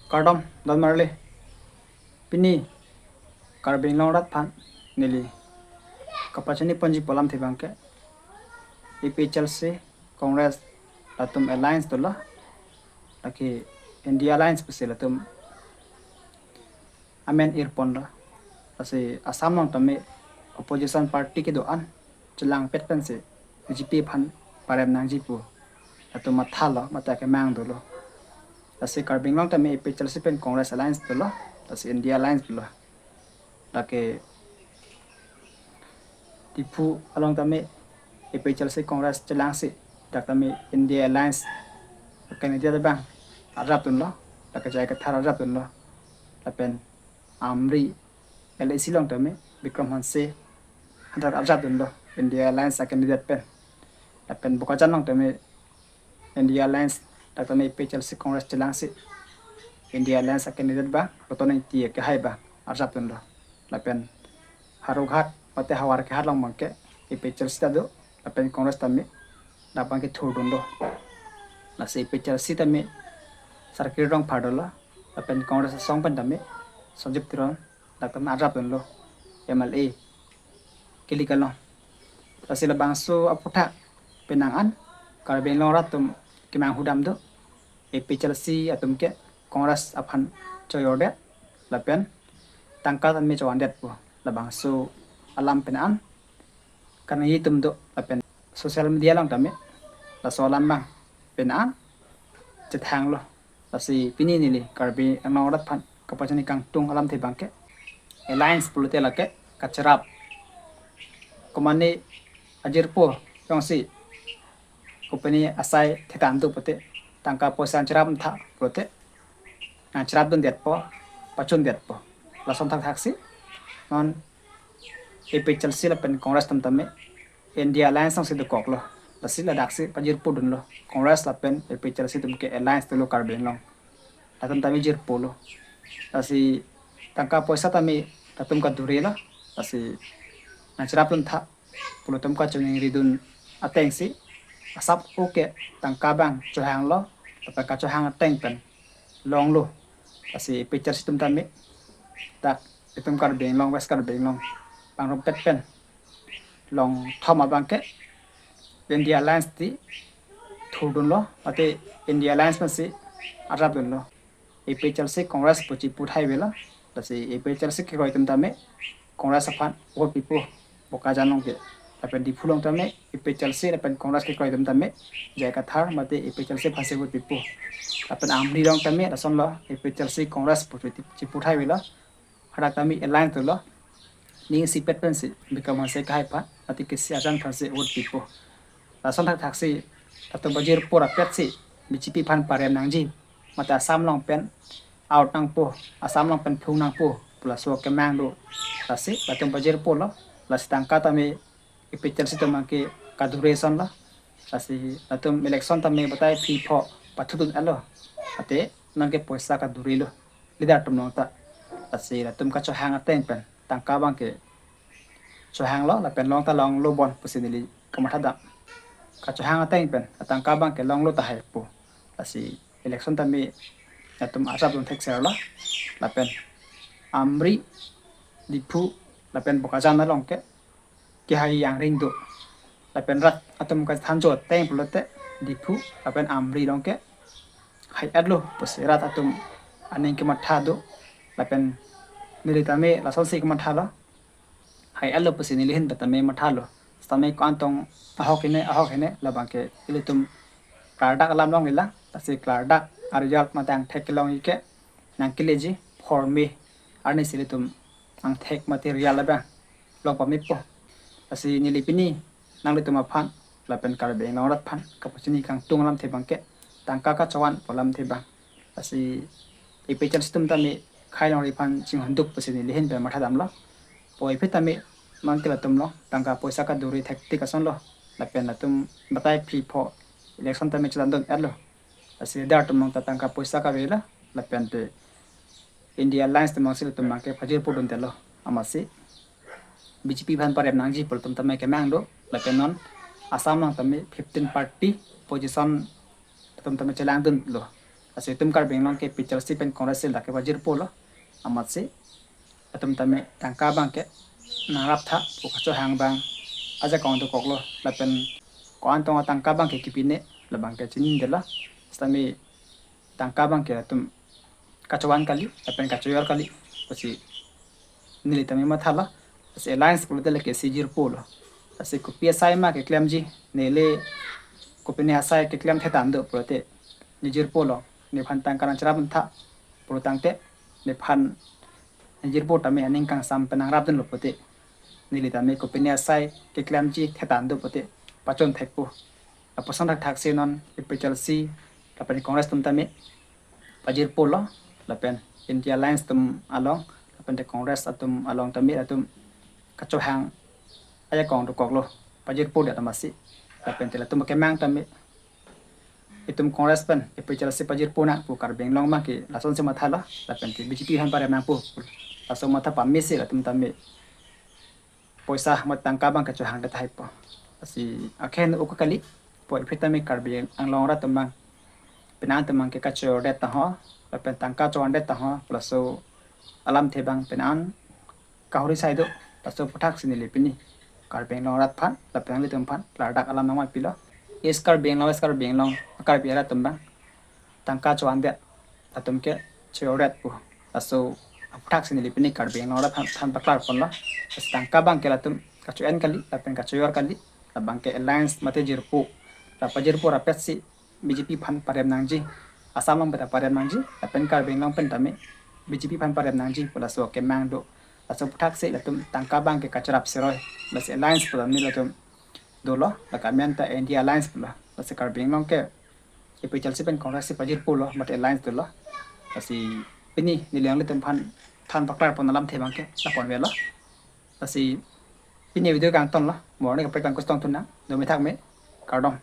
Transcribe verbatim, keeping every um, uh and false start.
Kardom, don marli. Pini Karbi Anglong arat aphan neli kapachini ponji pu alamthe abangke, A P H L C, Congress latum alliance dolo. Lake India Alliance pusi latum amen irponlo. Lasi Assam along tame opposition party kedo-an chelangpet pensi B J P aphan parem nangji pu latum mathalo, mate kemang dolo. Lasi Karbi Anglong tame A P H L C pen Congress alliance dolo, lasi India Alliance dolo. Lake Diphu along tame A P H L C Congress chelangsi dak tame India Alliance candidate abang arjapdunlo, lake J I Kathar arjapdunlo. Lapen Amri L A C along tame Bikram Hanse hadak arjapdunlo India Alliance a candidate pen. Lapen Bokajan along tame India Alliance dak tame A P H L C Congress chelangsi India Alliance a candidate abang Roton Engti akehai abang arjapdunlo. Lapen Howraghat mate Howraghat along abangke A P H L C ta do, lapen Congress tame dak abangke thurdunlo. Lasi A P H L C tame Sarkir Rongphar dolo, lapen Congress asong pen tame Sanjib Teron dak tame arjapdunlo M L A kili kalong. Lasi labangso aputhak penang an Karbi Anglong arat atum kemang hudam do, A P H L C atum ke Congress aphan choyordet lapen tangka tame chowandetpo, labangso alam penang an kanai atum do, lapen social media along tame laso alam abang penang an chethanglo. Lasi pini neli Karbi Anglong arat aphan kapachini kangtung alamthe abangke, alliance pulote lake kacherap. Komane ajirpo jongsi kopine asai thetan do pulote, tangka poisa cherap tha pulote, nangcherapdundetpo, pachundetpo. Lason thakthaksi non A P H L C lapen Congress atum tame India Alliance alongsi dokoklo. Lasi ladaksi pajirpodunlo. Congress lapen A P H L C atum ke alliance dolo Karbi Anglong. Latum tame jirpolo. Lasi tangka poisa tame latum kadurelo. Lasi nangcherapdun tha pu latum kachoningridun atengsi asap o ke tangka abang chohanglo. Lapen kachohang ateng pen longlo. Lasi A P H L C atum tame dak itum Karbi Anglong, West Karbi Anglong pangrumpet pen longthom abangke India Alliance ti thurdunlo, mate India Alliance pensi arjapdunlo. A P H L C Congress pu chipu thai avelo. Lasi A P H L C kekroi atum tame Congress aphan vote pipo, Bokajan along ke. Lapen Diphu along tame A P H L C lapen Congress kekroi atum tame J I Kathar mate A P H L C aphansi vote pipo. Lapen Amri along tame lasonlo, A P H L C Congress pu chipu thai avelo. Hadak tame alliance dolo. Ning isipet pensi Bikram Hanse akehai aphan mate K C Ajan aphansi vote pipo. Lason thakthaksi latum pajirpo rapetsi B J P aphan parem nangji, mate Assam along pen out nangpo, Assam along pen phung nangpo pu laso kemang do. Lasi latum pajirpolo. Lasi tangka tame A P H L C atum abangke kadure asonlo. Lasi latum election tame batai phli pho pathudun-etlo. Mate nonke poisa kadurelo leader atum along ta. Lasi latum kachohang ateng pen tangka abangke chohanglo, lapen long ta longlo bon pusi neli kamathadam. Kachohang ateng pen atangka abangke longlo tahai pu. Lasi election tame latum arjapdun thekserlo. Lapen Amri, Diphu lapen Bokajan along ke kehai angring do. Lapen rat atum kathanjo ateng pulote Diphu lapen Amri along ke hai-etlo pusi rat atum aning kematha do. Lapen neli tame lasonsi kemathalo. Hai-etlo pusi neli ahin pen tame mathalo. Sitame ko-an tong ahok hini, ahok hini, labangke ilitum klardak alam longle lang. Lasi klardak a-result mate angthek kelongji ke nangkeleji form arnisi ilitum angthek mate result abang long pamepo. Lasi neli pini nanglitum aphan lapen Karbi Anglong arat aphan kapachini kangtung alamthe abangke tangka kachovan pu alamthe abang. Lasi A P H L C atum tame khei longri aphan chinghonduk pusi neli ahin pen mathadamlo. Puvoiphit tame nonke latum along tangka poisa kadure thektik asonlo. Lapen latum batai phli pho election tame chethandun-etlo. Lasi leader atum along ta tangka poisa kavelo. Lapen te India Alliance atum alongsi latum abangke pajirpodun-etlo. Amatsi B J P aphan parem nangji pu latum tame kemang do. Lapen non Assam along tame fifteen party opposition atum tame chelangdunlo. Lasi itum Karbi Anglong ke APHLC pen Congress si lake pajirpo lo. Amatsi atum tame tangka abang ke nangrap tha pu kachohang abang ajakong dokoklo, lapen ko-an tong atangka abang ke kipine, labang ke chinidetlo. Sitame tangka abang ke atum kachovan kali lapen kachoyor kali pusi neli tame mathalo. Lasi alliance pulote lake si jirpo lo. Lasi kopi asai ma keklemji, neli kopine asai keklem thetan do pulote ne jirpo lo. Nephan tangka nangcherap tha pulo tangte, nephan ne jirpo tame aning kangsam pen nangrapdunlo pulote, neli tame kopine asai keklemji thetan do pulote pachon thekpo. Lapuson thakthak si non APHLC lapen Congress atum tame pajirpo lo, lapen India Alliance atum along lapen te Congress atum along tame atum kachohang ajakong dokoklo, pajirpo det amatsi. Lapen te latum kemang tame itum Congress pen APHLC pajirpo nang pu Karbi Anglong abang ke lasonsi mathalo, lapen te BJP aphan parem nangpo, laso matha pamesi latum tame poisa mo tangka abang kachohang det tahai po. Lasi akhen uku kali po, iphi tame Karbi Anglong arat atum abang, penang atum abang ke kachodet taho, lapen tangka chovan det taho, laso alamthe abang penang kahuri sai do. Laso aphuthak si neli pini Karbi Anglong arat aphan lapen nanglitum aphan klardak alam nangvan pilo. East Karbi Anglong, West Karbi Anglong, Karbi arat atum abang tangka chovan det, latum ke choyor det pu. Laso aphuthak si neli pini Karbi Anglong arat aphan, aphan paklar ponlo. Lasi tangka abang ke latum kacho-en kali lapen kachoyor kali, labang ke alliance mate jirpo. La pajirpo rapet si BJP aphan parem nangji, Assam along pen ta parem nangji, lapen Karbi Anglong pen tame BJP aphan parem nangji pu laso kemang do. Laso aphuthak si latum tangka abang ke kacherap seroi. Lasi alliance pu tame latum dolo, lake amen ta India Alliance pulo. Lasi Karbi Anglong ke APHLC pen Congress si pajirpo lo, mate alliance dolo. Lasi pini neli nanglitum aphan than paklar pon alamthe abang ke lapu-an avelo. Lasi pini video kangtonlo, mo arni kaprek tang kusitong tun nang, dome thakme, kardom.